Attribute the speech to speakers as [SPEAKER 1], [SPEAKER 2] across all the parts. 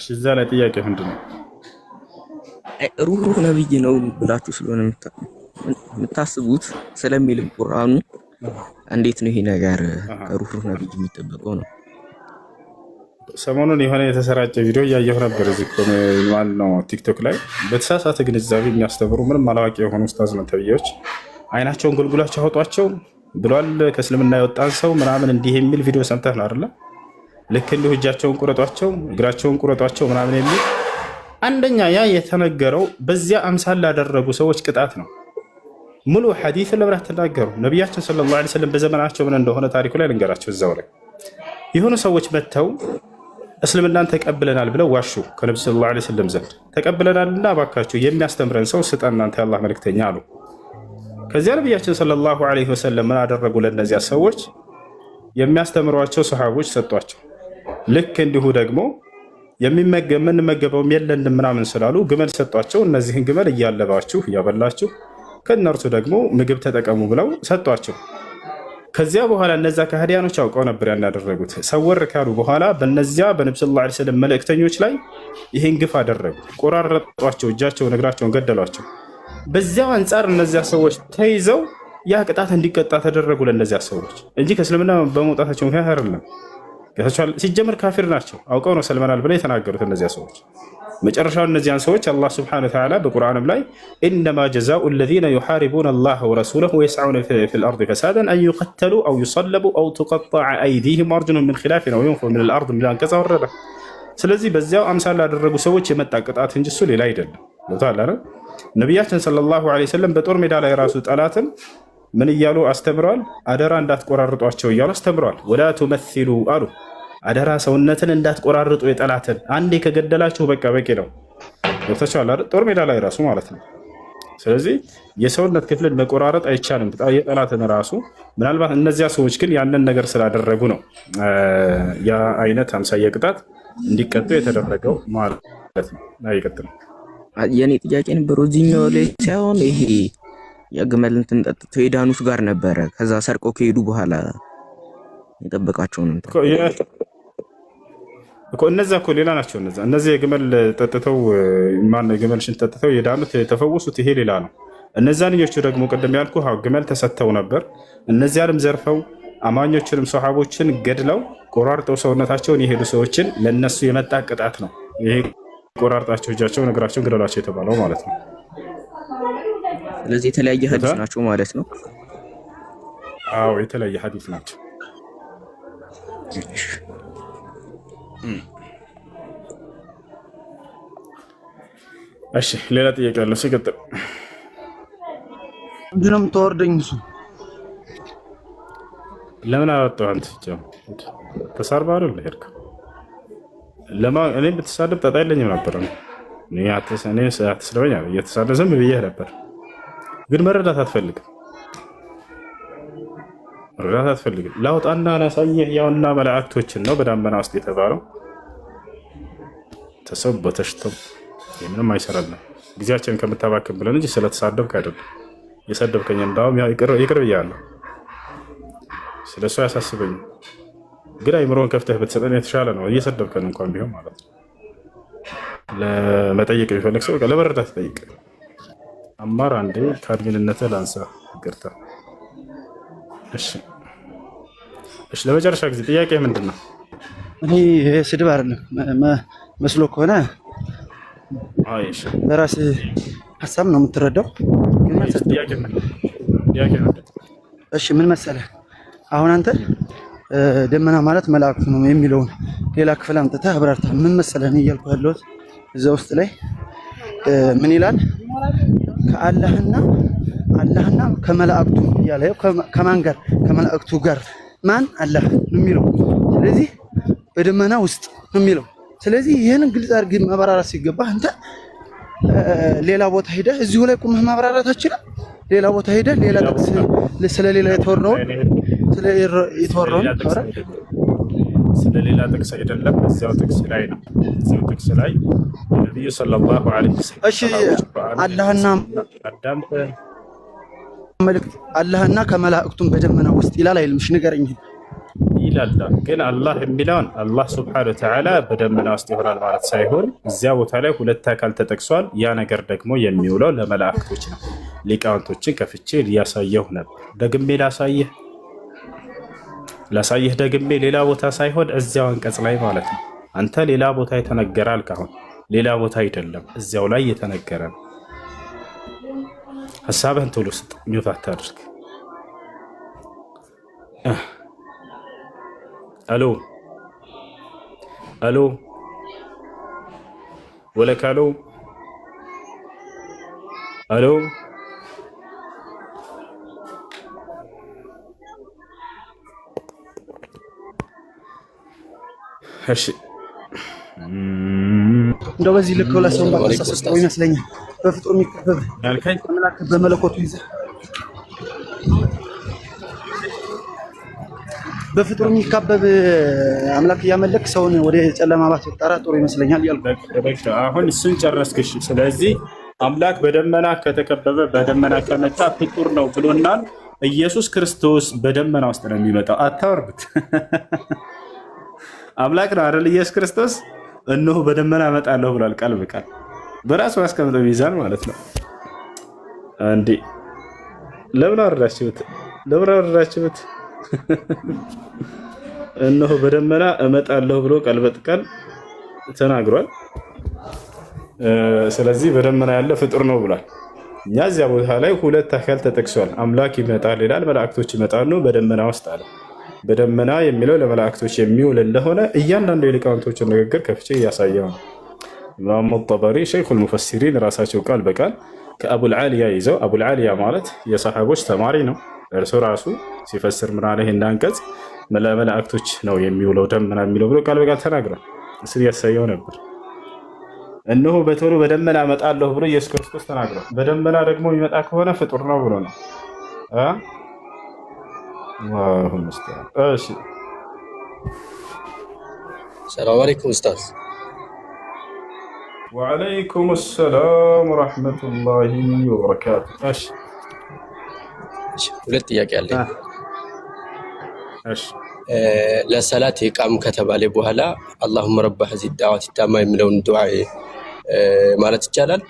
[SPEAKER 1] እዛ ላይ ጥያቄ ምንድን ነው?
[SPEAKER 2] ሩህሩህ ነብይ ነው ብላችሁ ስለሆነ የምታስቡት ስለሚልም ቁርአኑ እንዴት ነው ይሄ ነገር ከሩህሩህ ነብይ የሚጠበቀው ነው?
[SPEAKER 1] ሰሞኑን የሆነ የተሰራጨ ቪዲዮ እያየሁ ነበር። እዚህ ማነው ቲክቶክ ላይ በተሳሳተ ግንዛቤ የሚያስተምሩ ምንም አላዋቂ የሆኑ ኡስታዝ ነው ተብዬዎች አይናቸውን ጉልጉላቸው አውጧቸው ብሏል። ከእስልምና የወጣን ሰው ምናምን እንዲህ የሚል ቪዲዮ ሰምተህ ነው አይደለ? ልክ እንዲሁ እጃቸውን ቁረጧቸው፣ እግራቸውን ቁረጧቸው ምናምን የሚል። አንደኛ ያ የተነገረው በዚያ አምሳል ላደረጉ ሰዎች ቅጣት ነው። ሙሉ ሐዲስን ለምን አትናገሩ? ነቢያችን صلى الله عليه وسلم በዘመናቸው ምን እንደሆነ ታሪኩ ላይ ልንገራቸው። እዛው ላይ የሆኑ ሰዎች መጥተው እስልምናን ተቀብለናል ብለው ዋሹ። ከነቢ صلى الله عليه وسلم ዘንድ ተቀብለናልና እባካችሁ የሚያስተምረን ሰው ስጠን እናንተ የአላህ መልክተኛ አሉ። ከዚያ ነቢያችን صلى الله عليه وسلم ምን አደረጉ? ለእነዚያ ሰዎች የሚያስተምሯቸው ሰሃቦች ሰጧቸው። ልክ እንዲሁ ደግሞ የምንመገበውም የለንም ምናምን ስላሉ ግመል ሰጧቸው። እነዚህን ግመል እያለባችሁ እያበላችሁ ከእነርሱ ደግሞ ምግብ ተጠቀሙ ብለው ሰጧቸው። ከዚያ በኋላ እነዚያ ከሃዲያኖች አውቀው ነበር ያናደረጉት። ሰወር ካሉ በኋላ በነዚያ በነቢ صلى الله عليه وسلم መልእክተኞች ላይ ይህን ግፍ አደረጉ። ቆራረጧቸው፣ እጃቸውን እግራቸውን ገደሏቸው። በዚያው አንጻር እነዚያ ሰዎች ተይዘው ያ ቅጣት እንዲቀጣ ተደረጉ ለእነዚያ ሰዎች እንጂ ከእስልምና በመውጣታቸው ምክንያት አይደለም። ሲጀመር ካፊር ናቸው፣ አውቀው ነው ሰልመናል ብለው የተናገሩት እነዚያ ሰዎች። መጨረሻው እነዚያን ሰዎች አላህ سبحانه وتعالى በቁርአንም ላይ إنما جزاء الذين يحاربون الله ورسوله ويسعون في الأرض فسادا أن يقتلوا أو يصلبوا أو تقطع أيديهم وأرجلهم من خلاف أو ينفوا من الأرض የሚል አንቀጽ አወረደ። ስለዚህ በዚያው አምሳል ላደረጉ ሰዎች የመጣ ቅጣት እንጂ እሱ ሌላ አይደለም። ገብቶሃል አይደል? ነቢያችን صلى الله عليه وسلم በጦር ሜዳ ላይ ራሱ ጠላትን ምን እያሉ አስተምረዋል? አደራ እንዳትቆራርጧቸው እያሉ አስተምረዋል። ولا تمثلوا አሉ። አደራ ሰውነትን እንዳትቆራርጡ የጠላትን፣ አንዴ ከገደላችሁ በቃ በቂ ነው። ገብታችኋል አይደል? ጦር ሜዳ ላይ ራሱ ማለት ነው። ስለዚህ የሰውነት ክፍልን መቆራረጥ አይቻልም፣ የጠላትን ራሱ። ምናልባት እነዚያ ሰዎች ግን ያንን ነገር ስላደረጉ ነው ያ አይነት አምሳያ ቅጣት እንዲቀጡ የተደረገው ማለት ነው። ይቀጥል።
[SPEAKER 2] የኔ ጥያቄ ነበረው እዚህኛው ላይ ሳይሆን ይሄ የግመል እንትን ጠጥተው የዳኑት ጋር ነበረ። ከዛ ሰርቀው ከሄዱ በኋላ የጠበቃቸውን እንትን
[SPEAKER 1] እኮ እነዛ እኮ ሌላ ናቸው። እነዛ እነዚህ የግመል ጠጥተው፣ ማነው የግመል ሽንት ጠጥተው የዳኑት የተፈወሱት፣ ይሄ ሌላ ነው። እነዛንኞቹ ደግሞ ቅድም ያልኩ ግመል ተሰጥተው ነበር። እነዚያንም ዘርፈው አማኞችንም ሰሃቦችን ገድለው ቆራርጠው ሰውነታቸውን የሄዱ ሰዎችን ለእነሱ የመጣ ቅጣት ነው ይሄ፣ ቆራርጣቸው እጃቸውን እግራቸውን ግደሏቸው የተባለው ማለት ነው።
[SPEAKER 2] ስለዚህ የተለያየ ሀዲስ ናቸው ማለት ነው።
[SPEAKER 1] አዎ የተለያየ ሀዲስ ናቸው። እሺ ሌላ ጥያቄ አለው? ሲቀጥል
[SPEAKER 3] ምንድን ነው የምታወርደኝ? እሱ
[SPEAKER 1] ለምን አላወጣሁ? አንተ ተሳርባ አይደል ሄድከው? እኔ ብትሳደብ ጣጣ የለኝም ነበር። እኔ አትስደበኝ እየተሳደብ ዝም ብዬህ ነበር። ግን መረዳት አትፈልግም፣ መረዳት አትፈልግም። ላውጣና ላሳየህ ያውና መላእክቶችን ነው በዳመና ውስጥ የተባለው። ተሰብ ተሽተው ምንም አይሰራልም። ጊዜያችንን ከምታባክን ብለን እንጂ ስለተሳደብክ አይደለም። የሰደብከኝ እንዳውም ይቅር ብያለሁ። ስለ እሱ አያሳስበኝም። ግን አይምሮን ከፍተህ ብትሰጠን የተሻለ ነው። እየሰደብከን እንኳን ቢሆን ማለት ነው። ለመጠየቅ የሚፈልግ ሰው ለመረዳት ጠይቅ። አማር አንዴ ከ admin ነትህ ላንሳ፣ ይቅርታ። እሺ፣ እሺ። ለመጨረሻ ጊዜ ጥያቄ ምንድን ነው?
[SPEAKER 3] እኔ ይሄ ስድብ አይደለም መስሎ ከሆነ በራስህ ሀሳብ ነው የምትረዳው። እሺ ምን መሰለህ፣ አሁን አንተ ደመና ማለት መላእክቱ ነው የሚለውን ሌላ ክፍል አምጥተህ አብራርተህ፣ ምን መሰለህ እኔ እያልኩ ያለሁት እዛ ውስጥ ላይ ምን ይላል? ከአላህና አላህና ከመላእክቱ እያለ ከማን ጋር? ከመላእክቱ ጋር። ማን? አላህ ነው የሚለው። ስለዚህ በደመና ውስጥ ነው የሚለው። ስለዚህ ይህንን ግልጽ አድርገህ ማብራራት ሲገባህ አንተ ሌላ ቦታ ሄደህ እዚሁ ላይ ቁመህ ማብራራት አትችልም። ሌላ ቦታ ሄደህ ሌላ ጥቅስ ስለሌላ የተወራውን ስለ የተወራውን
[SPEAKER 1] ስለሌላ ጥቅስ አይደለም፣ እዚያው ጥቅስ ላይ ነው። እዚያው ጥቅስ ላይ ነቢዩ صلى الله عليه وسلم
[SPEAKER 3] እሺ አላህና መልእክት አላህና ከመላእክቱም በደመና ውስጥ ይላል አይልም? እሺ ንገረኝ።
[SPEAKER 1] ይላል። ግን አላህ የሚለውን አላህ سبحانه وتعالى በደመና ውስጥ ይሆናል ማለት ሳይሆን እዚያ ቦታ ላይ ሁለት አካል ተጠቅሷል። ያ ነገር ደግሞ የሚውለው ለመላእክቶች ነው። ሊቃውንቶችን ከፍቼ እያሳየሁ ነበር። ደግሜ ላሳየህ ላሳየህ ደግሜ ሌላ ቦታ ሳይሆን እዚያው አንቀጽ ላይ ማለት ነው። አንተ ሌላ ቦታ የተነገረ አልክ። አሁን ሌላ ቦታ አይደለም፣ እዚያው ላይ የተነገረ ነው። ሀሳብህን ቶሎ ስጥ፣ mute አታድርግ። አሎ አሎ፣ ወለክ አሎ አሎ። እሺ
[SPEAKER 3] እንደው በዚህ ልክ ለሰው ባታሳስብ ጥሩ ይመስለኛል። በፍጡር የሚከበብ
[SPEAKER 1] ያልከኝ
[SPEAKER 3] አምላክ በመለኮቱ ይዘህ በፍጡር የሚካበብ አምላክ እያመለክ ሰውን ወደ ጨለማ ባትጠራ ጥሩ ይመስለኛል እያልኩ
[SPEAKER 1] በቃ አሁን እሱን ጨረስክሽ። ስለዚህ አምላክ በደመና ከተከበበ በደመና ከመጣ ፍጡር ነው ብሎናል። ኢየሱስ ክርስቶስ በደመና ውስጥ ነው የሚመጣው። አታወርዱት። አምላክ ነው አይደል? ኢየሱስ ክርስቶስ እነሆ በደመና እመጣለሁ ብሏል። ቃል በቃል በራሱ ያስቀምጠው ሚዛን ማለት ነው። እንዴ ለምን አወረዳችሁት? ለምን አወረዳችሁት? እነሆ በደመና እመጣለሁ ብሎ ቃል በቃል ተናግሯል። ስለዚህ በደመና ያለ ፍጡር ነው ብሏል። እኛ እዚያ ቦታ ላይ ሁለት አካል ተጠቅሷል። አምላክ ይመጣል ይላል፣ መላእክቶች ይመጣሉ በደመና ውስጥ አለ። በደመና የሚለው ለመላእክቶች የሚውል እንደሆነ እያንዳንዱ የሊቃውንቶችን ንግግር ከፍቼ እያሳየው ነው። ኢማሙ ጠበሪ شيخ المفسرين ራሳቸው ቃል በቃል ከአቡል ዓሊያ ይዘው፣ አቡል ዓሊያ ማለት የሰሓቦች ተማሪ ነው። እርሱ ራሱ ሲፈስር ምን አለ? ይህን አንቀጽ ለመላእክቶች ነው የሚውለው ደመና የሚለው ብሎ ቃል በቃል ተናግሯል። እሱን እያሳየው ነበር። እነሆ በቶሎ በደመና እመጣለሁ ብሎ ኢየሱስ ክርስቶስ ተናግሯል። በደመና ደግሞ የሚመጣ ከሆነ ፍጡር ነው ብሎ ነው። الله المستعان። እሺ
[SPEAKER 4] سلام عليكم ኡስታዝ።
[SPEAKER 1] وعليكم السلام ورحمة الله وبركاته። እሺ
[SPEAKER 4] ሁለት ጥያቄ አለኝ።
[SPEAKER 1] እሺ
[SPEAKER 4] ለሰላት ኢቃም ከተባለ በኋላ اللهم رب هذه الدعوة التامة የሚለውን ዱዓ ማለት ይቻላል?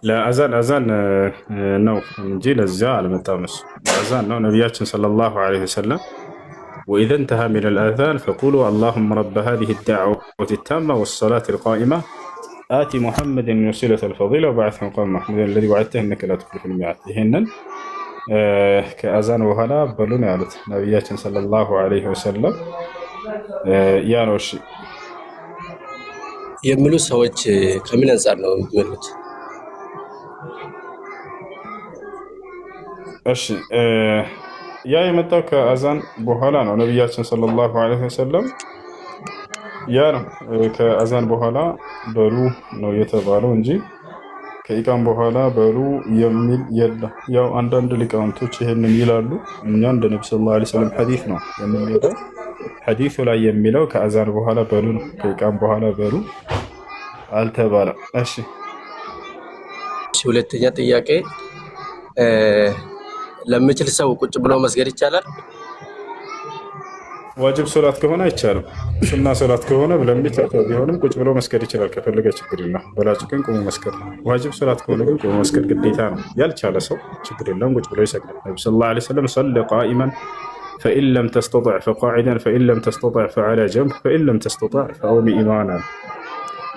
[SPEAKER 1] ለአዛን አዛን ነው እንጂ ለዚያ አልመጣም። እሱ ለአዛን ነው። ነቢያችን صلى الله عليه وسلم وإذا انتهى من الأذان فقولوا اللهم رب هذه الدعوة التامة والصلاة القائمة آت محمدا الوسيلة والفضيلة وابعثه مقاما محمودا الذي وعدته إنك لا تخلف الميعاد። ይሄንን ከአዛን በኋላ በሉ ነው ያሉት ነቢያችን صلى الله عليه وسلم። ያ ነው። እሺ
[SPEAKER 4] የሚሉ ሰዎች ከምን አንጻር ነው የሚሉት?
[SPEAKER 1] እሺ ያ የመጣው ከአዛን በኋላ ነው። ነቢያችን صلى الله عليه وسلم ያ ነው ከአዛን በኋላ በሉ ነው የተባለው እንጂ ከኢቃም በኋላ በሉ የሚል የለም። ያው አንዳንድ ሊቃውንቶች ይህንን ይላሉ። እኛ እንደ ነቢ صلى الله عليه وسلم ሐዲስ ነው የምንሄደው። ሐዲሱ ላይ የሚለው ከአዛን በኋላ በሉ ነው፣ ከኢቃም በኋላ በሉ አልተባለም። እሺ
[SPEAKER 4] ሁለተኛ ጥያቄ ለሚችል ሰው ቁጭ ብሎ መስገድ ይቻላል?
[SPEAKER 1] ዋጅብ ሶላት ከሆነ አይቻልም። ሱና ሶላት ከሆነ ለሚቻል ቢሆንም ቁጭ ብሎ መስገድ ይችላል ከፈለገ ችግር የለም። በላጩ ግን ቁሞ መስገድ ነው። ዋጅብ ሶላት ከሆነ ግን ቁሞ መስገድ ግዴታ ነው። ያልቻለ ሰው ችግር የለውም ቁጭ ብሎ ይሰግዳል። ነቢ صلى الله عليه وسلم صل قائما فإن لم تستطع فقاعدا فإن لم تستطع فعلى جنب فإن لم تستطع فأومئ إيماء።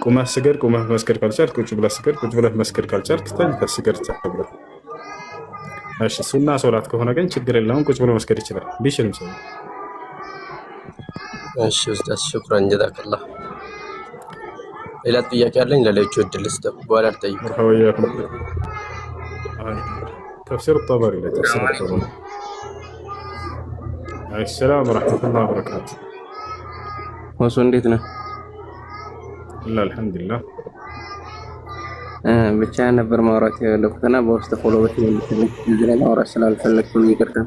[SPEAKER 1] ቁመህ ስገድ፣ ቁመህ መስገድ ካልቻልክ ቁጭ ብለህ ስገድ፣ ቁጭ ብለህ መስገድ ካልቻልክ ተኝተህ ስገድ ተብሏል። እሺ ሱና ሶላት ከሆነ ግን ችግር የለውም ቁጭ ብሎ መስገድ ይችላል ቢችልም ሰው።
[SPEAKER 4] እሺ ኡስታዝ شكرا جزاك الله። ሌላ ጥያቄ አለኝ፣ ለሌሎቹ እድል ልስጥ፣ በኋላ ልጠይቅ።
[SPEAKER 1] ተፍሲር ጠበሪ ላይ ተፍሲር ጠበሪ። السلام ورحمة الله وبركاته።
[SPEAKER 2] ወሶ እንዴት ነህ?
[SPEAKER 1] ላ الحمد لله።
[SPEAKER 2] ብቻ ነበር ማውራት የፈለኩትና በውስጥ follow በትልልኝ እዚህ ላይ ማውራት ስላልፈለግኩ ነው፣ ይቅርታ።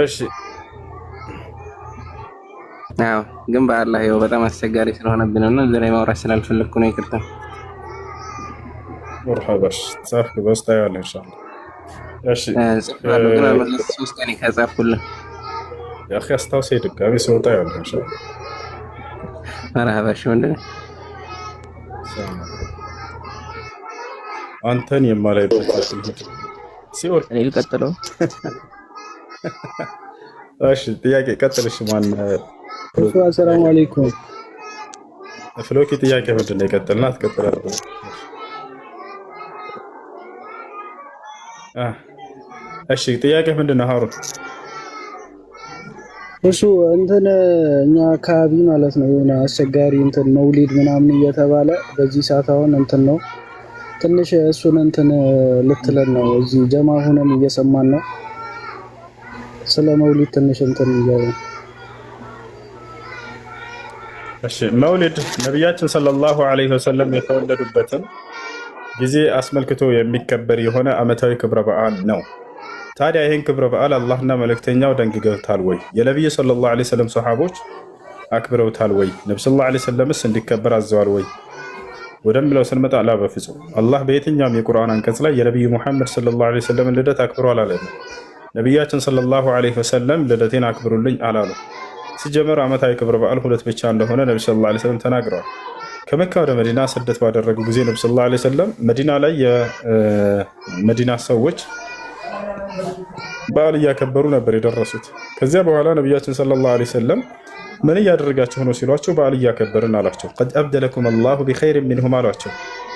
[SPEAKER 1] እሺ
[SPEAKER 2] አዎ፣ ግን በአላህ ይኸው በጣም አስቸጋሪ ስለሆነብን ነው እና እዚህ ላይ ማውራት ስላልፈለግኩ ነው፣ ይቅርታ።
[SPEAKER 1] مرحبا። ጻፍክ በውስጥ አየዋለሁ إن شاء الله። እሺ።
[SPEAKER 5] ጽፌዋለሁ ግን አልመለስም። 3 ቀን ከጻፍኩልህ።
[SPEAKER 1] يا أخي አስታውሰኝ፣ ድጋሚ ስወጣ ያለ።
[SPEAKER 5] መርሀባ። እሺ ወንድሜ።
[SPEAKER 1] አንተን የማላይበት ሲኦል።
[SPEAKER 2] እኔ ልቀጥለው።
[SPEAKER 1] እሺ ጥያቄ ቀጥልሽ። ማን?
[SPEAKER 6] እሱ አሰላሙ አለይኩም።
[SPEAKER 1] ፍሎኪ ጥያቄ ምንድን ነው? ይቀጥልና ትቀጥላለህ። እሺ ጥያቄ ምንድን ነው ሀሩን?
[SPEAKER 6] እሱ እንትን እኛ አካባቢ ማለት ነው የሆነ አስቸጋሪ እንትን መውሊድ ምናምን እየተባለ በዚህ ሰዓት አሁን እንትን ነው ትንሽ እሱን እንትን ልትለን ነው። እዚህ ጀማ ሆነን እየሰማን ነው ስለ መውሊድ ትንሽ እንትን እያለ።
[SPEAKER 1] እሺ፣ መውሊድ ነቢያችን صلى الله عليه وسلم የተወለዱበትን ጊዜ አስመልክቶ የሚከበር የሆነ ዓመታዊ ክብረ በዓል ነው። ታዲያ ይህን ክብረ በዓል አላህና መልእክተኛው ደንግገውታል ወይ? የነቢዩ صلى الله عليه وسلم ሰሓቦች አክብረውታል ወይ? ነቢ صلى الله عليه وسلم ስ እንዲከበር አዘዋል ወይ ወደሚለው ስንመጣ لا፣ በፍጹም። አላህ በየትኛውም የቁርአን አንቀጽ ላይ የነቢዩ ሙሐመድ صلى الله عليه وسلم ልደት አክብሮ አላለም። ነቢያችን صلى الله عليه وسلم ልደቴን አክብሩልኝ አላሉ። ሲጀመር ዓመታዊ ክብረ በዓል ሁለት ብቻ እንደሆነ ነቢ صلى الله عليه وسلم ተናግረዋል። ከመካ ወደ መዲና ስደት ባደረጉ ጊዜ ነቢ صلى الله عليه وسلم መዲና ላይ የመዲና ሰዎች በዓል እያከበሩ ነበር የደረሱት። ከዚያ በኋላ ነቢያችን صلى الله عليه وسلم ምን እያደረጋችሁ ነው ሲሏቸው በዓል እያከበርን አሏቸው። قد أبدلكم الله بخير منهم አሏቸው።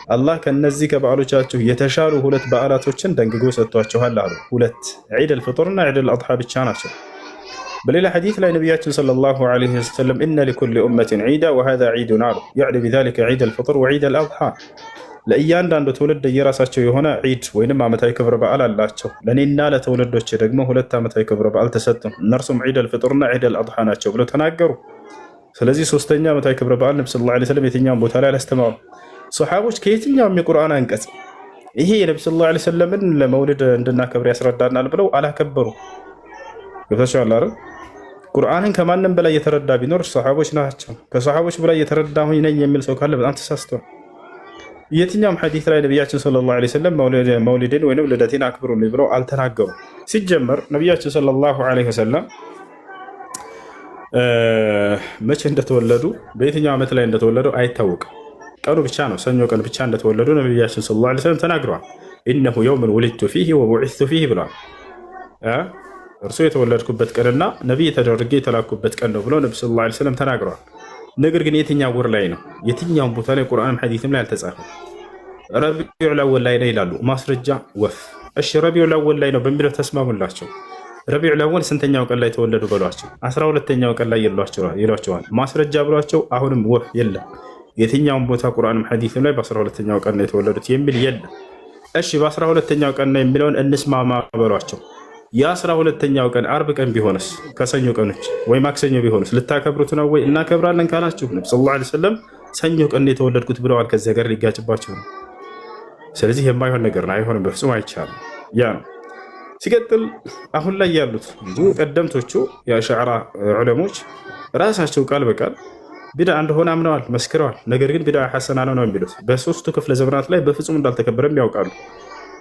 [SPEAKER 1] አላህ ከነዚህ ከበዓሎቻችሁ የተሻሉ ሁለት በዓላቶችን ደንግጎ ሰጥቷችኋል አሉ። ሁለት ዒድ አልፍጥርና ዒድ አልአድሓ ብቻ ናቸው። በሌላ ሐዲስ ላይ ነቢያችን صلى الله عليه وسلم إن لكل أمة عيدا وهذا عيدنا አሉ። يعني بذلك عيد الفطر وعيد الأضحى። ለእያንዳንዱ ትውልድ የራሳቸው የሆነ ዒድ ወይንም ዓመታዊ ክብረ በዓል አላቸው። ለእኔና ለትውልዶቼ ደግሞ ሁለት ዓመታዊ ክብረ በዓል ተሰጡ፣ እነርሱም ዒድ አልፍጥርና ዒድ አልአድሓ ናቸው ብለው ተናገሩ። ስለዚህ ሶስተኛ ዓመታዊ ክብረ በዓል ነቢ صلى الله عليه وسلم የትኛውን ቦታ ላይ አላስተማሩም። ሰሓቦች ከየትኛውም የቁርአን አንቀጽ ይሄ የነቢ صلى الله عليه وسلم ን ለመውሊድ እንድናከብር ያስረዳናል ብለው አላከበሩ። ገብታችኋል አይደል? ቁርአንን ከማንም በላይ የተረዳ ቢኖር ሰሓቦች ናቸው። ከሰሓቦች በላይ የተረዳሁኝ ነኝ የሚል ሰው ካለ በጣም ተሳስቷል። የትኛውም ሐዲስ ላይ ነቢያችን صلى الله عليه وسلم መውሊድን ወይም ልደቴን አክብሩልኝ ብለው አልተናገሩም። ሲጀመር ነቢያችን صلى الله عليه وسلم መቼ እንደተወለዱ፣ በየትኛው ዓመት ላይ እንደተወለዱ አይታወቅም። ቀኑ ብቻ ነው፣ ሰኞ ቀን ብቻ እንደተወለዱ ነቢያችን صلى الله عليه وسلم ተናግረዋል። إنه يوم ولدت فيه وبعثت فيه ብለዋል። እርሱ የተወለድኩበት ቀንና ነቢይ ተደርጌ የተላኩበት ቀን ነው ብለው ነቢ صلى الله عليه وسلم ተናግረዋል። ነገር ግን የትኛው ወር ላይ ነው? የትኛውን ቦታ ላይ ቁርአንም ሐዲስም ላይ አልተጻፈም። ረቢዑል አወል ላይ ነው ይላሉ። ማስረጃ ወፍ። እሺ ረቢዑል አወል ላይ ነው በሚለው ተስማሙላቸው። ረቢዑል አወል ስንተኛው ቀን ላይ ተወለዱ በሏቸው። 12ኛው ቀን ላይ ይሏቸዋል። ማስረጃ ብሏቸው አሁንም ወፍ የለም። የትኛውን ቦታ ቁርአንም ሐዲስም ላይ በ12ኛው ቀን ነው የተወለዱት የሚል የለም። እሺ በ12ኛው ቀን ነው የሚለውን እንስማማ በሏቸው። የ12ኛው ቀን አርብ ቀን ቢሆንስ ከሰኞ ቀኖች ወይ ማክሰኞ ቢሆንስ ልታከብሩት ነው ወይ? እናከብራለን ካላችሁ ነቢ صلى الله عليه وسلم ሰኞ ቀን የተወለድኩት ብለዋል። ከዚያ ጋር ሊጋጭባቸው ነው። ስለዚህ የማይሆን ነገር ነው። አይሆንም፣ በፍጹም አይቻልም። ያ ነው። ሲቀጥል አሁን ላይ ያሉት ቀደምቶቹ የአሻዕራ ዑለሞች ራሳቸው ቃል በቃል ቢድዓ እንደሆነ አምነዋል፣ መስክረዋል። ነገር ግን ቢድዓ ሐሰና ነው ነው የሚሉት። በሶስቱ ክፍለ ዘመናት ላይ በፍጹም እንዳልተከበረም ያውቃሉ።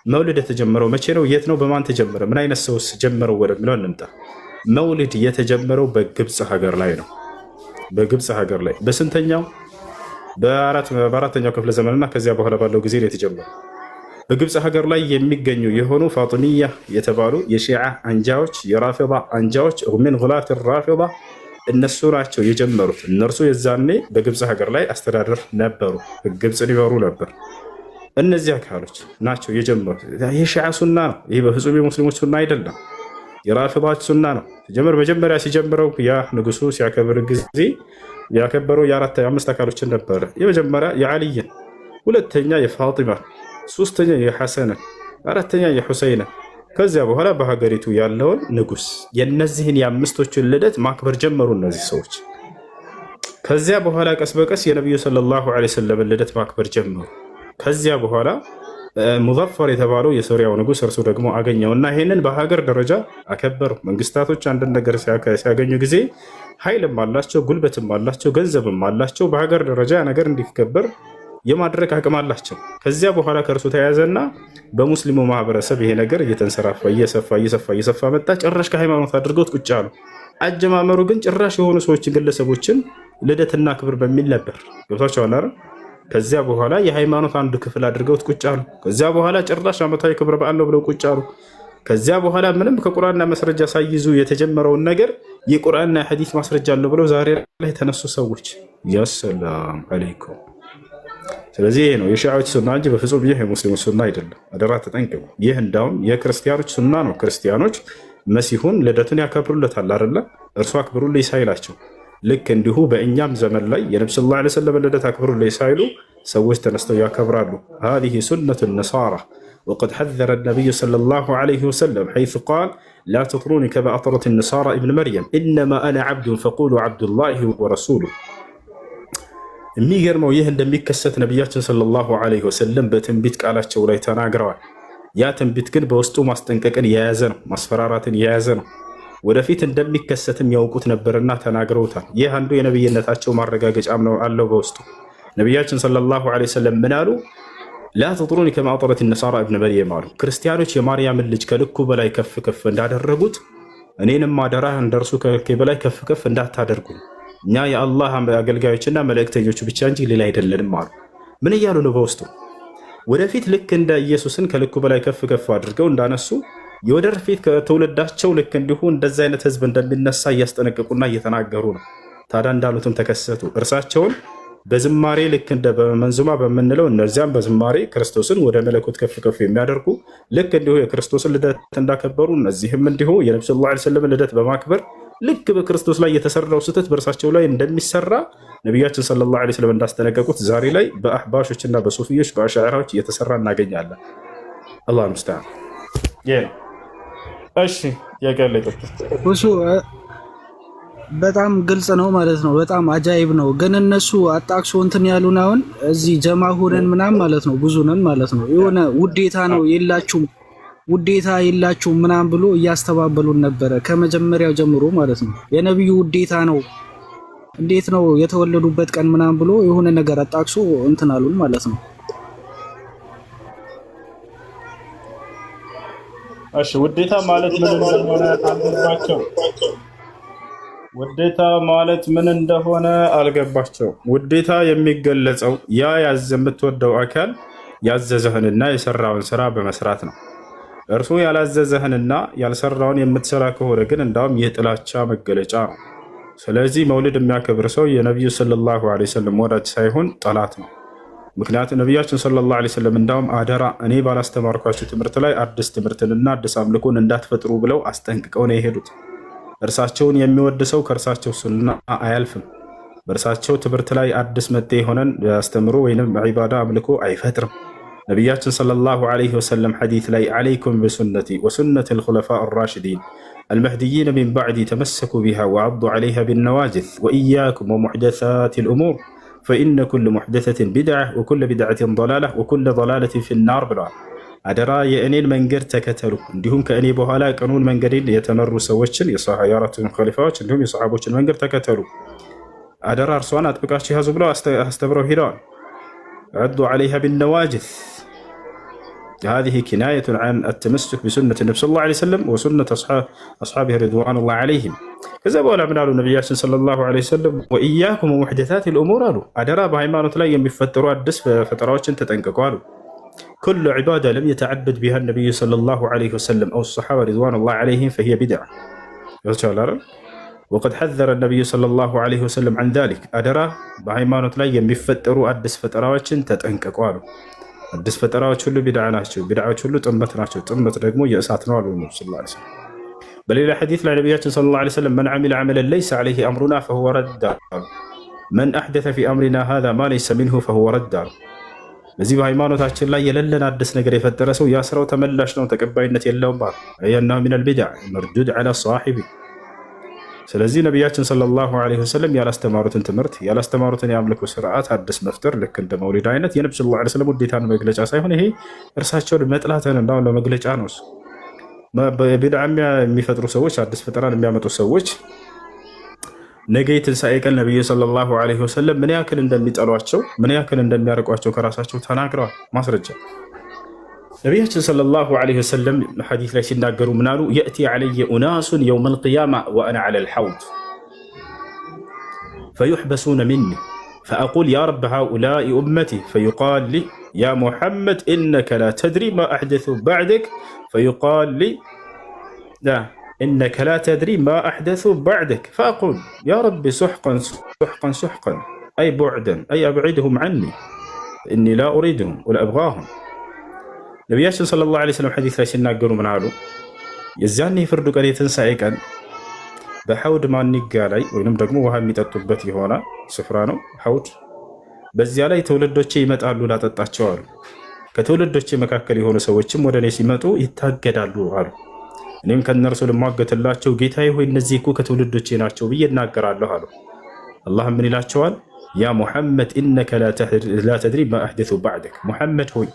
[SPEAKER 1] መውሊድ የተጀመረው መቼ ነው? የት ነው? በማን ተጀመረ? ምን አይነት ሰውስ ጀመረው ወደሚለው እንምጣ። መውሊድ የተጀመረው በግብፅ ሀገር ላይ ነው። በግብፅ ሀገር ላይ በስንተኛው? በአራተኛው ክፍለ ዘመንና ከዚያ በኋላ ባለው ጊዜ ነው የተጀመረው። በግብፅ ሀገር ላይ የሚገኙ የሆኑ ፋጢሚያ የተባሉ የሺዓ አንጃዎች፣ የራፊዳ አንጃዎች፣ من غلاة الرافضة እነሱ ናቸው የጀመሩት። እነርሱ የዛኔ በግብፅ ሀገር ላይ አስተዳደር ነበሩ፣ ግብፅን ይመሩ ነበር። እነዚህ አካሎች ናቸው የጀመሩት። ይህ ሺዓ ሱና ነው። ይህ በፍጹም የሙስሊሞች ሱና አይደለም፣ የራፊዳዎች ሱና ነው። ሲጀምር መጀመሪያ ሲጀምረው ያ ንጉሱ ሲያከብር ጊዜ ያከበረው የአራት የአምስት አካሎችን ነበረ። የመጀመሪያ የዓልይን፣ ሁለተኛ የፋጢማን፣ ሶስተኛ የሐሰንን፣ አራተኛ የሑሰይንን። ከዚያ በኋላ በሀገሪቱ ያለውን ንጉስ የነዚህን የአምስቶችን ልደት ማክበር ጀመሩ እነዚህ ሰዎች። ከዚያ በኋላ ቀስ በቀስ የነቢዩ صلى الله عليه وسلم ልደት ማክበር ጀመሩ። ከዚያ በኋላ ሙዘፈር የተባለው የሶሪያው ንጉስ እርሱ ደግሞ አገኘውና ይሄንን በሀገር ደረጃ አከበሩ። መንግስታቶች አንድን ነገር ሲያገኙ ጊዜ ኃይልም አላቸው፣ ጉልበትም አላቸው፣ ገንዘብም አላቸው። በሀገር ደረጃ ነገር እንዲከበር የማድረግ አቅም አላቸው። ከዚያ በኋላ ከእርሱ ተያያዘና በሙስሊሙ ማህበረሰብ ይሄ ነገር እየተንሰራፋ እየሰፋ እየሰፋ እየሰፋ መጣ። ጭራሽ ከሃይማኖት አድርገውት ቁጭ አሉ። አጀማመሩ ግን ጭራሽ የሆኑ ሰዎችን ግለሰቦችን ልደትና ክብር በሚል ነበር። ገብቷቸዋል አይደል? ከዚያ በኋላ የሃይማኖት አንዱ ክፍል አድርገውት ቁጭ አሉ። ከዚያ በኋላ ጭራሽ ዓመታዊ ክብረ በዓል ነው ብለው ቁጭ አሉ። ከዚያ በኋላ ምንም ከቁርአንና ማስረጃ ሳይይዙ የተጀመረውን ነገር የቁርአንና የሐዲስ ማስረጃ አለው ብለው ዛሬ ላይ የተነሱ ሰዎች يا سلام عليكم። ስለዚህ ይሄ ነው የሺዓዎች ሱና እንጂ በፍጹም ይህ የሙስሊሞች ሱና አይደለም። አደራ ተጠንቀቁ። ይህ እንዳውም የክርስቲያኖች ሱና ነው። ክርስቲያኖች መሲሁን ልደቱን ያከብሩለታል አይደለ? እርሱ አክብሩልኝ ሳይላቸው ልክ እንዲሁ በእኛም ዘመን ላይ የነቢ صلى الله عليه وسلم ልደት አክብሩልኝ ሳይሉ ሰዎች ተነስተው ያከብራሉ። هذه سنة النصارى وقد حذر النبي صلى الله عليه وسلم حيث قال لا تطروني كما أطرت النصارى ابن مريم إنما أنا عبد فقولوا عبد الله ورسوله። የሚገርመው ይህ እንደሚከሰት ነቢያችን صلى الله عليه وسلم በትንቢት ቃላቸው ላይ ተናግረዋል። ያ ትንቢት ግን በውስጡ ማስጠንቀቅን የያዘ ነው፣ ማስፈራራትን የያዘ ነው። ወደፊት እንደሚከሰትም ያውቁት ነበርና ተናግረውታል። ይህ አንዱ የነብይነታቸው ማረጋገጫም ነው አለው በውስጡ። ነቢያችን صلى الله عليه وسلم ምን አሉ? لا تطروني كما أطرت النصارى ابن مريم አሉ። ክርስቲያኖች የማርያምን ልጅ ከልኩ በላይ ከፍ ከፍ እንዳደረጉት እኔንም አደራ እንደርሱ ከልኬ በላይ ከፍ ከፍ እንዳታደርጉ፣ እኛ የአላህ አገልጋዮችና መልእክተኞቹ ብቻ እንጂ ሌላ አይደለንም አሉ። ምን እያሉ ነው? በውስጡ ወደፊት ልክ እንደ ኢየሱስን ከልኩ በላይ ከፍ ከፍ አድርገው እንዳነሱ የወደፊት ከትውልዳቸው ልክ እንዲሁ እንደዚ አይነት ህዝብ እንደሚነሳ እያስጠነቀቁና እየተናገሩ ነው። ታዲያ እንዳሉትም ተከሰቱ። እርሳቸውን በዝማሬ ልክ እንደ በመንዙማ በምንለው እነዚያም በዝማሬ ክርስቶስን ወደ መለኮት ከፍ ከፍ የሚያደርጉ ልክ እንዲሁ የክርስቶስን ልደት እንዳከበሩ እነዚህም እንዲሁ የነቢ صلى الله عليه وسلم ልደት በማክበር ልክ በክርስቶስ ላይ የተሰራው ስህተት በእርሳቸው ላይ እንደሚሰራ ነቢያችን صلى الله عليه وسلم እንዳስጠነቀቁት ዛሬ ላይ በአህባሾችና በሱፊዮች በአሻዕራዎች እየተሰራ እናገኛለን። الله المستعان። ይሄ ነው። እሺ፣ ጥያቄ ያለ ይቀጥል።
[SPEAKER 6] እሱ በጣም ግልጽ ነው ማለት ነው። በጣም አጃይብ ነው። ግን እነሱ አጣቅሶ እንትን ያሉን አሁን እዚህ ጀማ ሆነን ምናምን ማለት ነው፣ ብዙ ነን ማለት ነው። የሆነ ውዴታ ነው የላችሁም፣ ውዴታ የላችሁም ምናምን ብሎ እያስተባበሉን ነበረ ከመጀመሪያው ጀምሮ ማለት ነው። የነብዩ ውዴታ ነው፣ እንዴት ነው የተወለዱበት ቀን ምናምን ብሎ የሆነ ነገር አጣቅሶ እንትን አሉን ማለት ነው።
[SPEAKER 1] እሺ፣ ውዴታ ማለት ምን እንደሆነ አልገባቸው። ውዴታ ማለት ምን እንደሆነ አልገባቸው። ውዴታ የሚገለጸው ያ ያዘ የምትወደው አካል ያዘዘህንና የሰራውን ስራ በመስራት ነው። እርሱ ያላዘዘህንና ያልሰራውን የምትሰራ ከሆነ ግን እንዳውም የጥላቻ መገለጫ ነው። ስለዚህ መውሊድ የሚያከብር ሰው የነቢዩ صلى الله عليه وسلم ወዳጅ ሳይሆን ጠላት ነው። ምክንያቱም ነቢያችን صلى الله عليه وسلم እንዳውም አደራ እኔ ባላስተማርኳችሁ ትምህርት ላይ አዲስ ትምህርትንና አዲስ አምልኮን እንዳትፈጥሩ ብለው አስጠንቅቀው ነው የሄዱት። እርሳቸውን የሚወድ ሰው ከእርሳቸው ሱና አያልፍም። በእርሳቸው ትምህርት ላይ አዲስ መጤ የሆነን አስተምሮ ወይም ዒባዳ አምልኮ አይፈጥርም። ነቢያችን صلى الله عليه وسلم ሐዲስ ላይ عليكم بسنتي وسنة الخلفاء الراشدين المهديين من بعدي تمسكوا بها وعضوا عليها بالنواجذ وإياكم ومحدثات الأمور فإن كل محدثة بدعة وكل بدعة ضلالة وكل ضلالة في النار ብለዋል። አደራ የእኔን መንገድ ተከተሉ፣ እንዲሁም ከእኔ በኋላ ቅኑን መንገድን የተመሩ ሰዎችን የአራቱን ኸሊፋዎች እንዲሁም የሰሓቦችን መንገድ ተከተሉ፣ አደራ እርሷን አጥብቃችሁ ያዙ ብለው አስተምረው ሂደዋል። عضوا عليها بالنواجذ هذه كناية عن التمسك بسنة النبي صلى الله عليه وسلم وسنة أصحابه رضوان الله عليهم። ከዛ በኋላ ምን አሉ ነቢያችን صلى الله عليه وسلم? وإياكم ومحدثات الأمور አሉ። አደራ በሃይማኖት ላይ የሚፈጠሩ አዲስ ፈጠራዎችን ተጠንቀቁ አሉ። كل عبادة لم يتعبد بها النبي صلى الله عليه وسلم أو الصحابة رضوان الله عليهم فهي بدعة። ይቻላል አይደል? وقد حذر النبي صلى الله عليه وسلم عن ذلك። አደራ በሃይማኖት ላይ የሚፈጠሩ አዲስ ፈጠራዎችን ተጠንቀቁ አሉ። አዲስ ፈጠራዎች ሁሉ ቢድዓ ናቸው። ቢድዓዎች ሁሉ ጥመት ናቸው። ጥመት ደግሞ የእሳት ነው አሉ ነቢ صلى الله عليه وسلم። በሌላ ሐዲስ ላይ ነቢያችን صلى الله عليه وسلم من عمل عملا ليس عليه أمرنا فهو رد አሉ። من أحدث في أمرنا هذا ما ليس منه فهو رد አሉ። በዚህ በሃይማኖታችን ላይ የሌለን አዲስ ነገር የፈጠረ ሰው ያ ስራው ተመላሽ ነው፣ ተቀባይነት የለውም አሉ። أي أنه من البدع مردود على صاحبه። ስለዚህ ነቢያችን صلى الله عليه وسلم ያላስተማሩትን ትምህርት፣ ያላስተማሩትን የአምልኮ ስርዓት አዲስ መፍጠር ልክ እንደ መውሊድ አይነት የነቢ صلى الله عليه وسلم ውዴታን መግለጫ ሳይሆን ይሄ እርሳቸውን መጥላትን እንዳሁን ለመግለጫ ነው። እሱ ቢድዓ የሚፈጥሩ ሰዎች፣ አዲስ ፈጠራን የሚያመጡ ሰዎች ነገ የትንሣኤ ቀን ነቢዩ صلى الله عليه وسلم ምን ያክል እንደሚጠሏቸው ምን ያክል እንደሚያርቋቸው ከራሳቸው ተናግረዋል። ማስረጃ ነቢያችን صلى الله عليه وسلم ሐዲስ ላይ ሲናገሩ ምናሉ? يأتي علي أناس يوم القيامة وأنا على الحوض فيحبسون مني فأقول يا رب هؤلاء أمتي فيقال لي يا محمد إنك لا تدري ما أحدثوا بعدك فيقال لي لا إنك لا تدري ما أحدثوا بعدك فأقول يا رب سحقا سحقا سحقا أي بعدا أي أبعدهم عني إني لا أريدهم ولا أبغاهم። ነቢያችን صلى الله عليه وسلم ሐዲስ ላይ ሲናገሩ ምን አሉ? የዚያን የፍርዱ ቀን የትንሣኤ ቀን በሐውድ ማኒጋ ላይ ወይንም ደግሞ ውሃ የሚጠጡበት የሆነ ስፍራ ነው ሐውድ። በዚያ ላይ ትውልዶቼ ይመጣሉ ላጠጣቸው አሉ። ከትውልዶቼ መካከል የሆኑ ሰዎችም ወደ እኔ ሲመጡ ይታገዳሉ አሉ። እኔም ከእነርሱ ልሟገትላቸው ጌታዬ ሆይ እነዚህ እኮ ከትውልዶቼ ናቸው ብዬ እናገራለሁ አሉ። አላህም ምን ይላቸዋል? يا محمد إنك لا تدري ما أحدثوا بعدك፣ ሙሐመድ ሆይ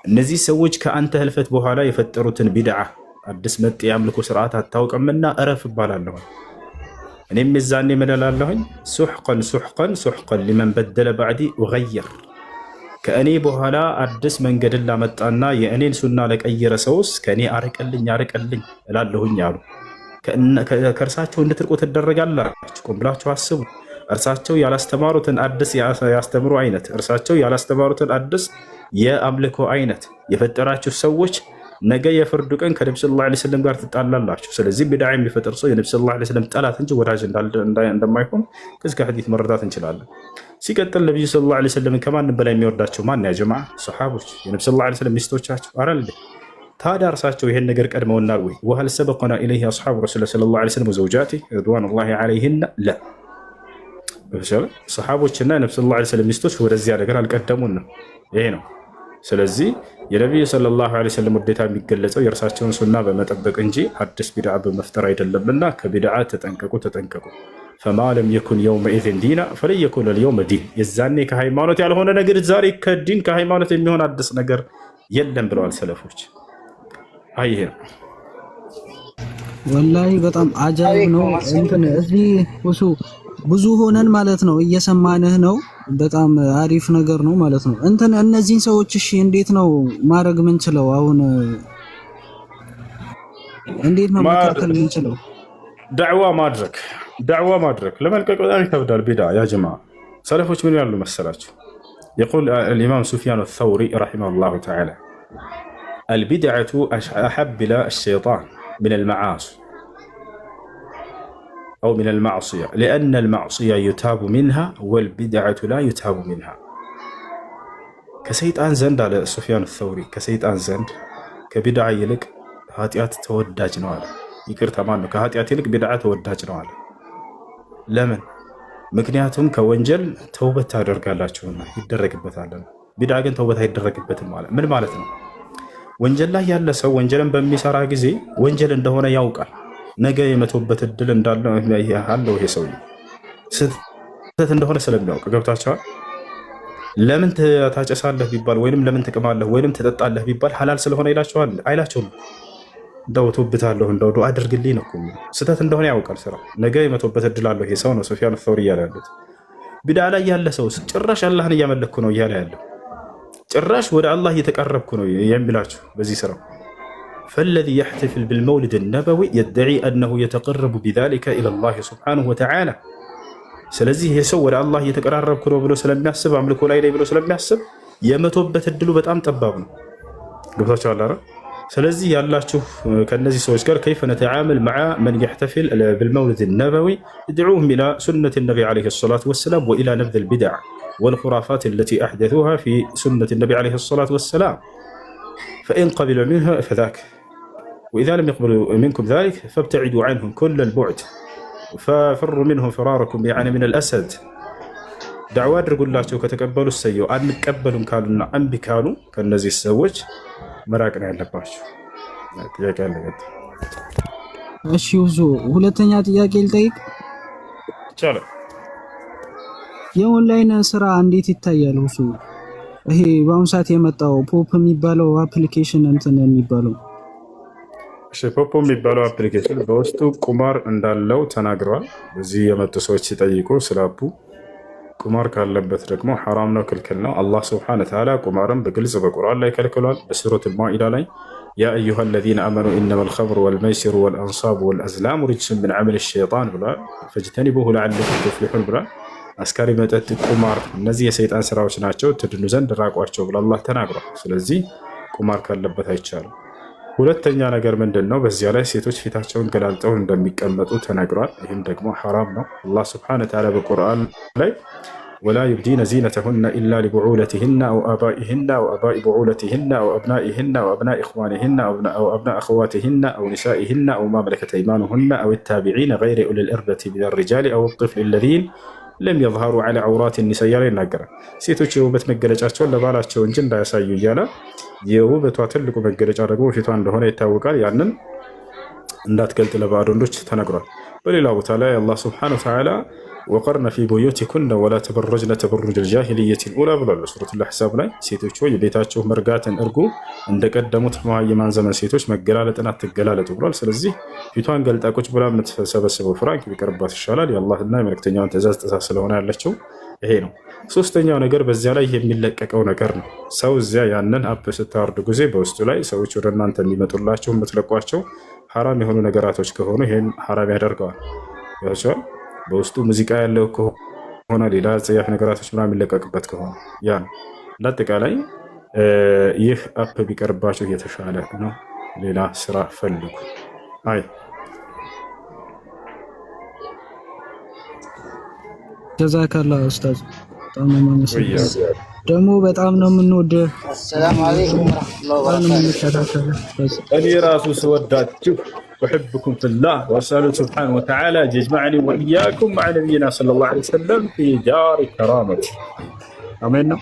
[SPEAKER 1] እነዚህ ሰዎች ከአንተ ህልፈት በኋላ የፈጠሩትን ቢድዓ አዲስ መጤ የአምልኮ ስርዓት አታውቅምና እረፍ እባላለሁ። እኔም የዛኔ ምን እላለሁኝ? سحقا سحقا سحقا لمن بدل بعدي وغير፣ ከእኔ በኋላ አዲስ መንገድን ላመጣና የእኔን ሱና ለቀየረ ሰውስ ከእኔ አርቅልኝ አርቅልኝ እላለሁኝ አሉ። ከእርሳቸው እንድትርቁ ትደረጋላችሁ። ቆም ብላችሁ አስቡ። እርሳቸው ያላስተማሩትን አዲስ ያስተምሩ አይነት፣ እርሳቸው ያላስተማሩትን አዲስ የአምልኮ አይነት የፈጠራችሁ ሰዎች ነገ የፍርዱ ቀን ከነቢ صلى الله عليه وسلم ጋር ትጣላላችሁ። ስለዚህ ቢድዓ የሚፈጥር ሰው የነቢ صلى الله عليه وسلم ጠላት እንጂ ወዳጅ እንደማይሆን ከዚህ ከሐዲስ መረዳት እንችላለን። ሲቀጥል ነቢዩ صلى الله عليه وسلم ከማንም በላይ የሚወዳቸው ማን يا جماعة? ሰሓቦች፣ የነቢ صلى الله عليه وسلم ሚስቶቻቸው አረል። ታዲያ እርሳቸው ይሄን ነገር ቀድመውናል ወይ? وهل سبقنا إليه أصحاب رسول الله صلى الله عليه وسلم وزوجاته رضوان الله عليهن لا ሰሓቦችና የነቢ صلى الله عليه وسلم ሚስቶች ወደዚያ ነገር አልቀደሙንም። ይሄ ነው። ስለዚህ የነቢዩ صلى الله عليه وسلم ውዴታ የሚገለጸው የእርሳቸውን ሱና በመጠበቅ እንጂ አዲስ ቢድዓ በመፍጠር አይደለምና ከቢድዓ ተጠንቀቁ፣ ተጠንቀቁ። فما لم يكن يومئذ دينا فلن يكون اليوم دين። የዛኔ ከሃይማኖት ያልሆነ ነገር ዛሬ ከዲን ከሃይማኖት የሚሆን አዲስ ነገር የለም ብለዋል ሰለፎች። አይ ይሄ ነው።
[SPEAKER 6] ወላሂ በጣም አጃይብ ነው። እንትን እዚህ ሁሱ ብዙ ሆነን ማለት ነው እየሰማንህ ነው። በጣም አሪፍ ነገር ነው ማለት ነው። እንትን እነዚህን ሰዎች እሺ እንዴት ነው ማድረግ ምንችለው? አሁን እንዴት ነው መከልከል ምንችለው?
[SPEAKER 1] ዳዕዋ ማድረግ ዳዕዋ ማድረግ ለመልቀቅ በጣም ይከብዳል። ቢድዓ يا جماعة ሰለፎች ምን ያሉ መሰላችሁ? يقول الإمام سفيان الثوري رحمه الله تعالى البدعة أحب إلى الشيطان من المعاصي أو من المعصية لأن المعصية يتاب منها والبدعة لا يتاب منها። ከሰይጣን ዘንድ አለ ሱፊያን ተውሪ፣ ከሰይጣን ዘንድ ከቢድዓ ይልቅ ኃጢአት ተወዳጅ ነው አለ። ይቅርታ ማን ነው? ከኃጢአት ይልቅ ቢድዓ ተወዳጅ ነው አለ። ለምን? ምክንያቱም ከወንጀል ተውበት ታደርጋላችሁና ይደረግበታልና፣ ቢድዓ ግን ተውበት አይደረግበትም አለ። ምን ማለት ነው? ወንጀል ላይ ያለ ሰው ወንጀልን በሚሰራ ጊዜ ወንጀል እንደሆነ ያውቃል። ነገ የመተውበት እድል እንዳለው አለው። ይሄ ሰውዬ ስህተት እንደሆነ ስለሚያውቅ ገብታቸዋል። ለምን ታጨሳለህ ቢባል ወይንም ለምን ትቅማለህ ወይንም ትጠጣለህ ቢባል ሐላል ስለሆነ ይላቸዋል አይላቸውም። እንደው ተውብታለሁ እንደው ዱዓ አድርግልኝ ነው እኮ የሚለው። ስህተት እንደሆነ ያውቃል። ስራው ነገ የመተውበት እድል አለው ይሄ ሰው ነው ሱፊያን ተውሪ እያለ ያሉት። ቢድዓ ላይ ያለ ሰው ጭራሽ አላህን እያመለክኩ ነው እያለ ያለው ጭራሽ ወደ አላህ እየተቀረብኩ ነው የሚላችሁ በዚህ ስራው። فالذي يحتفل بالمولد النبوي يدعي أنه يتقرب بذلك إلى الله سبحانه وتعالى። ስለዚህ ይሄ ሰው ወደ አላህ እየተቀራረብኩ ነው ብሎ ስለሚያስብ አምልኮ ላይ ላይ ብሎ ስለሚያስብ የመቶበት እድሉ በጣም ጠባብ ነው። ገብታችኋል አይደል? ስለዚህ ያላችሁ ከነዚህ ሰዎች ጋር كيف نتعامل مع من يحتفل بالمولد النبوي؟ ادعوهم إلى سنة النبي عليه الصلاة والسلام وإلى نبذ البدع والخرافات التي أحدثوها في سنة النبي عليه الصلاة والسلام، فإن قبلوا منها فذاك، وإذا لم يقبلوا منكم ذلك فابتعدوا عنهم كل البعد ففروا منهم فراركم يعني من الأسد። ዳዕዋ አድርጉላቸው። ከተቀበሉ እሰየው፣ አንቀበሉም ካሉና እምቢ ካሉ ከእነዚህ ሰዎች መራቅ ነው ያለባቸው። ጥያቄ አለ?
[SPEAKER 6] እሺ ሁሱ ሁለተኛ ጥያቄ ልጠይቅ።
[SPEAKER 1] ይቻላል።
[SPEAKER 6] የኦንላይን ስራ እንዴት ይታያል ሁሱ? ይሄ በአሁኑ ሰዓት የመጣው ፖፕ የሚባለው application እንትን የሚባለው።
[SPEAKER 1] እሺ፣ ፖፖ የሚባለው application በውስጡ ቁማር እንዳለው ተናግረዋል። እዚህ የመጡ ሰዎች ሲጠይቁ ስለ app ኡ ቁማር ካለበት ደግሞ ሐራም ነው፣ ክልክል ነው። አላህ ስብሐነ ወተዓላ ቁማርን በግልጽ በቁርአን ላይ ከልክሏል። በሱረት ማኢዳ ላይ يا أيها الذين آمنوا إنما الخمر والميسر والأنصاب والأزلام رجس من عمل الشيطان ብሏል። فاجتنبوه لعلكم تفلحون ብሏል። አስካሪ መጠጥ፣ ቁማር እነዚህ የሰይጣን ስራዎች ናቸው፣ ትድኑ ዘንድ ራቋቸው ብሎ አላህ ተናግሯል። ስለዚህ ቁማር ካለበት አይቻልም። ሁለተኛ ነገር ምንድን ነው? በዚያ ላይ ሴቶች ፊታቸውን ገላልጠው እንደሚቀመጡ ተነግሯል። ይህም ደግሞ ሐራም ነው። አላህ ስብሐነ ወተዓላ በቁርአን ላይ ولا يبدين زينتهن إلا لبعولتهن أو آبائهن أو آباء بعولتهن أو أبنائهن أو أبناء إخوانهن أو أبناء أخواتهن أو نسائهن أو ما ملكت أيمانهن أو التابعين غير أولي الإربة من الرجال أو الطفل الذين لم يظهروا على عورات النساء እያለ ይናገራል። ሴቶች የውበት መገለጫቸውን ለባላቸው እንጂ እንዳያሳዩ እያለ የውበቷ ትልቁ መገለጫ ደግሞ ፊቷ እንደሆነ ይታወቃል። ያንን እንዳትገልጥ ለባዕድ ወንዶች ተነግሯል። በሌላ ቦታ ላይ አላህ ስብሐነሁ ወተዓላ وقرن في بيوتكن ولا تبرجن تبرج الجاهلية الأولى ብሏል። ሱረቱል አሕዛብ ላይ ሴቶች ሆይ የቤታችሁ መርጋትን እርጉ፣ እንደቀደሙት መሃይማን ዘመን ሴቶች መገላለጥን አትገላለጡ ብሏል። ስለዚህ ፊቷን ገልጣ ቁጭ ብላ የምትሰበስበው ፍራንክ ቢቀርባት ይሻላል። የአላህና የመልክተኛውን ትእዛዝ ጥሳ ስለሆነ ያለችው ይሄ ነው። ሶስተኛው ነገር በዚያ ላይ የሚለቀቀው ነገር ነው። ሰው እዚያ ያንን app ስታወርዱ ጊዜ በውስጡ ላይ ሰዎች ወደ እናንተ የሚመጡላቸው የምትለቋቸው ሐራም የሆኑ ነገራቶች ከሆኑ ይሄን ሐራም ያደርገዋል። ያቸዋል በውስጡ ሙዚቃ ያለው ከሆነ ሌላ ጸያፍ ነገራቶች ምናምን የሚለቀቅበት ከሆነ ያ ነው። እንዳጠቃላይ ይህ app ቢቀርባቸው የተሻለ ነው። ሌላ ስራ ፈልጉ። አይ
[SPEAKER 6] ጀዛከላ ኡስታዝ፣ በጣም ነው የማመሰግነው። ደግሞ በጣም ነው የምንወድህ፣
[SPEAKER 7] አሰላሙ አለይኩም ወረሕመቱላሂ
[SPEAKER 6] በጣም ነው
[SPEAKER 7] ወበረካቱ።
[SPEAKER 6] የምንከታተልህ።
[SPEAKER 1] እኔ ራሱ ስወዳችሁ أحبكم في الله وأسأله سبحانه وتعالى أن يجمعني وإياكم مع نبينا صلى الله عليه وسلم في دار كرامته አሜን ነው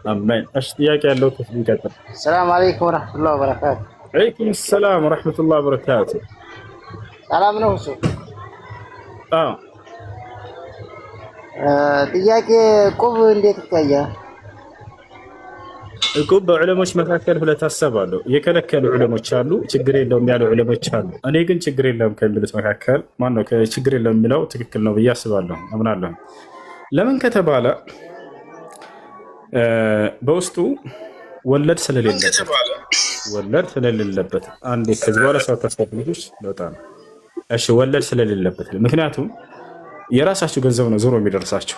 [SPEAKER 1] አሜን። እሺ ጥያቄ ያለው ክፍል ይቀጥል።
[SPEAKER 7] አሰላሙ አለይኩም ወረሕመቱላሂ ወበረካቱ።
[SPEAKER 1] عليكم السلام ورحمة الله وبركاته።
[SPEAKER 7] ሰላም ነው እሱ።
[SPEAKER 1] አዎ።
[SPEAKER 7] ጥያቄ ቁብ እንዴት ይታያል?
[SPEAKER 1] እቁብ በዑለሞች መካከል ሁለት ሀሳብ አለው። የከለከሉ ዑለሞች አሉ፣ ችግር የለውም ያሉ ዑለሞች አሉ። እኔ ግን ችግር የለውም ከሚሉት መካከል ማነው ችግር የለውም የሚለው ትክክል ነው ብዬ አስባለሁ፣ አምናለሁ። ለምን ከተባለ በውስጡ ወለድ ስለሌለበት ወለድ ስለሌለበት አንዴ ከዚህ በኋላ ሰው ታስፈልጉች ለውጣ ነው። እሺ ወለድ ስለሌለበት፣ ምክንያቱም የራሳችሁ ገንዘብ ነው ዞሮ የሚደርሳችሁ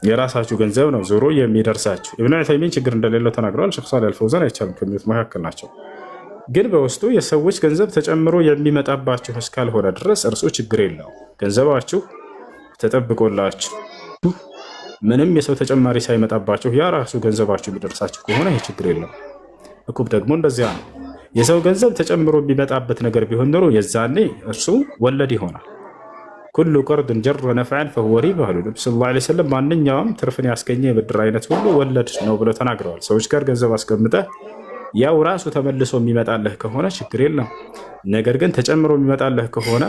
[SPEAKER 1] የራሳችሁ ገንዘብ ነው ዞሮ የሚደርሳችሁ። ኢብኑ ዑሰይሚን ችግር እንደሌለው ተናግረዋል። ሼኽ ሷሊህ አልፈውዛን አይቻልም ከሚሉት መካከል ናቸው። ግን በውስጡ የሰዎች ገንዘብ ተጨምሮ የሚመጣባችሁ እስካልሆነ ድረስ እርሱ ችግር የለውም። ገንዘባችሁ ተጠብቆላችሁ ምንም የሰው ተጨማሪ ሳይመጣባችሁ ያ ራሱ ገንዘባችሁ የሚደርሳችሁ ከሆነ ይህ ችግር የለውም። እቁብ ደግሞ እንደዚያ ነው። የሰው ገንዘብ ተጨምሮ የሚመጣበት ነገር ቢሆን ኖሮ የዛኔ እርሱ ወለድ ይሆናል። كل قرض جر نفعا فهو ربا አሉ ነቢ صلى الله عليه وسلم። ማንኛውም ትርፍን ያስገኘ የብድር አይነት ሁሉ ወለድ ነው ብለው ተናግረዋል። ሰዎች ጋር ገንዘብ አስቀምጠህ ያው ራሱ ተመልሶ የሚመጣልህ ከሆነ ችግር የለም። ነገር ግን ተጨምሮ የሚመጣልህ ከሆነ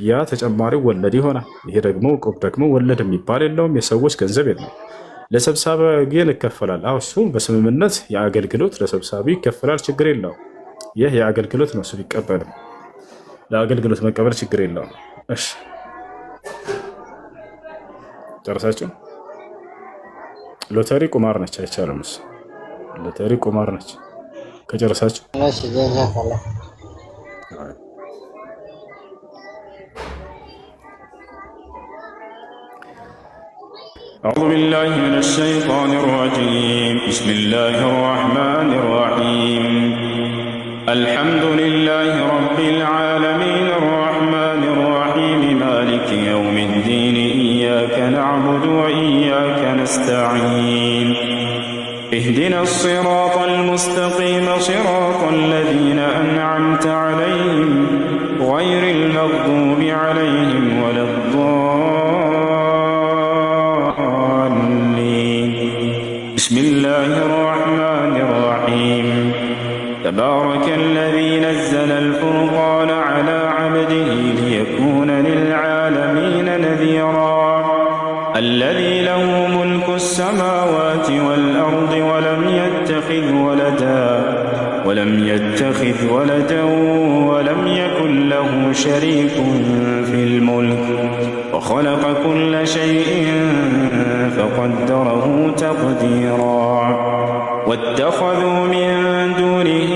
[SPEAKER 1] ያ ተጨማሪው ወለድ ይሆናል። ይሄ ደግሞ እቁብ ደግሞ ወለድ የሚባል የለውም፣ የሰዎች ገንዘብ የለውም። ለሰብሳቢ ግን ይከፈላል። አዎ እሱ በስምምነት የአገልግሎት ለሰብሳቢ ይከፈላል፣ ችግር የለውም። ይህ የአገልግሎት ነው፣ እሱ ቢቀበልም ለአገልግሎት መቀበል ችግር የለውም። እሺ ጨረሳችሁ? ሎተሪ ቁማር ነች፣ አይቻልም። እሱ ሎተሪ ቁማር ነች። ከጨረሳችሁ
[SPEAKER 7] እሺ ጀዛከላ።
[SPEAKER 1] أعوذ بالله من الشيطان الرجيم بسم الله الرحمن الرحيم الحمد لله رب العالمين الرحمن الرحيم مالك يوم الدين إياك نعبد وإياك نستعين اهدنا الصراط المستقيم صراط الذين أنعمت عليهم غير المغضوب عليهم ولا الضالين بسم الله الرحمن الرحيم تبارك الذي نزل الفرقان على عبده ليكون للعالمين نذيرا الذي له ملك السماوات والأرض ولم يتخذ ولدا ولم يتخذ ولدا ولم يكن له شريك في الملك وخلق كل شيء فقدره تقديرا. واتخذوا من دونه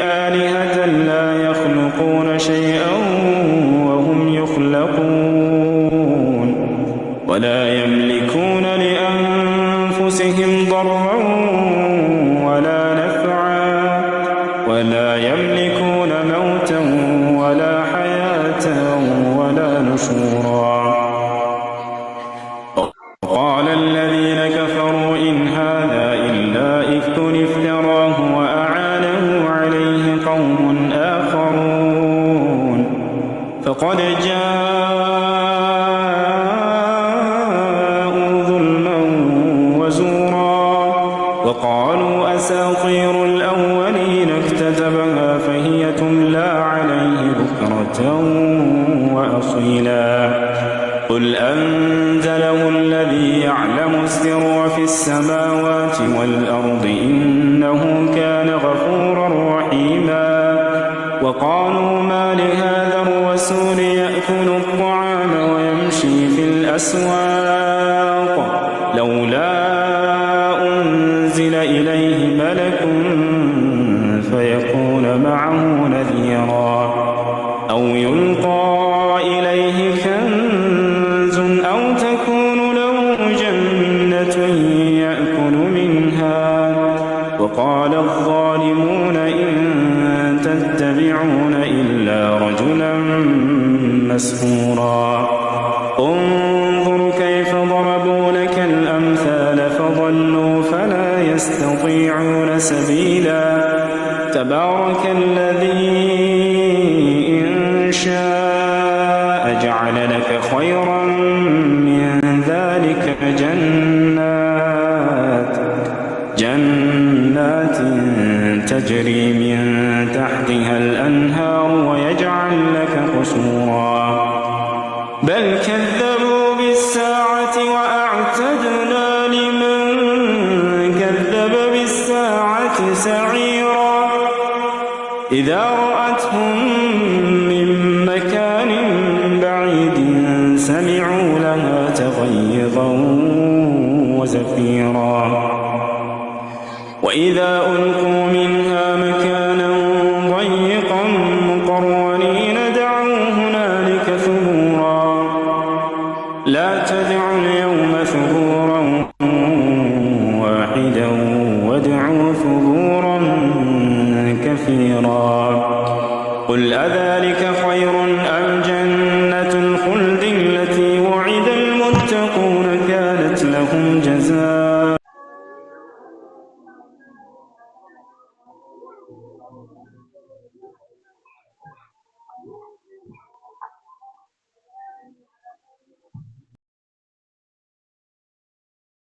[SPEAKER 1] آلهة لا يخلقون شيئا وهم يخلقون ولا يملكون لأنفسهم ضرا ولا نفعا ولا يملكون موتا ولا حياة ولا نشورا. وقال الذين كفروا إن هذا إلا إفك افتراه وأعانه عليه قوم آخرون فقد جاءوا ظلما وزورا. وقالوا أساطير الأولين اكتتبها فهي تملى عليه بكرة وأصيلا. قل أنزله الذي يعلم السر في السماوات والأرض إنه كان غفورا رحيما. وقالوا ما لهذا الرسول يأكل الطعام ويمشي في الأسواق لولا أنزل إليه ملك فيكون معه نذيرا أو يلقى إليه كنز أو تكون له جنة يأكل منها. وقال الظالمون إن تتبعون إلا رجلا مسحورا. انظر كيف ضربوا لك الأمثال فضلوا فلا يستطيعون سبيلا. تبارك الذي إن شاء جعل لك خيرا من ذلك جنات تجري من تحتها الأنهار ويجعل لك قصورا. بل كذبوا بالساعة وأعتدنا لمن كذب بالساعة سعيرا. إذا رأتهم من مكان بعيد سمعوا لها تغيظا وزفيرا. وإذا ألقوا منها مكانا ضيقا مقرنين دعوا هنالك ثبورا. لا تدعوا اليوم ثبورا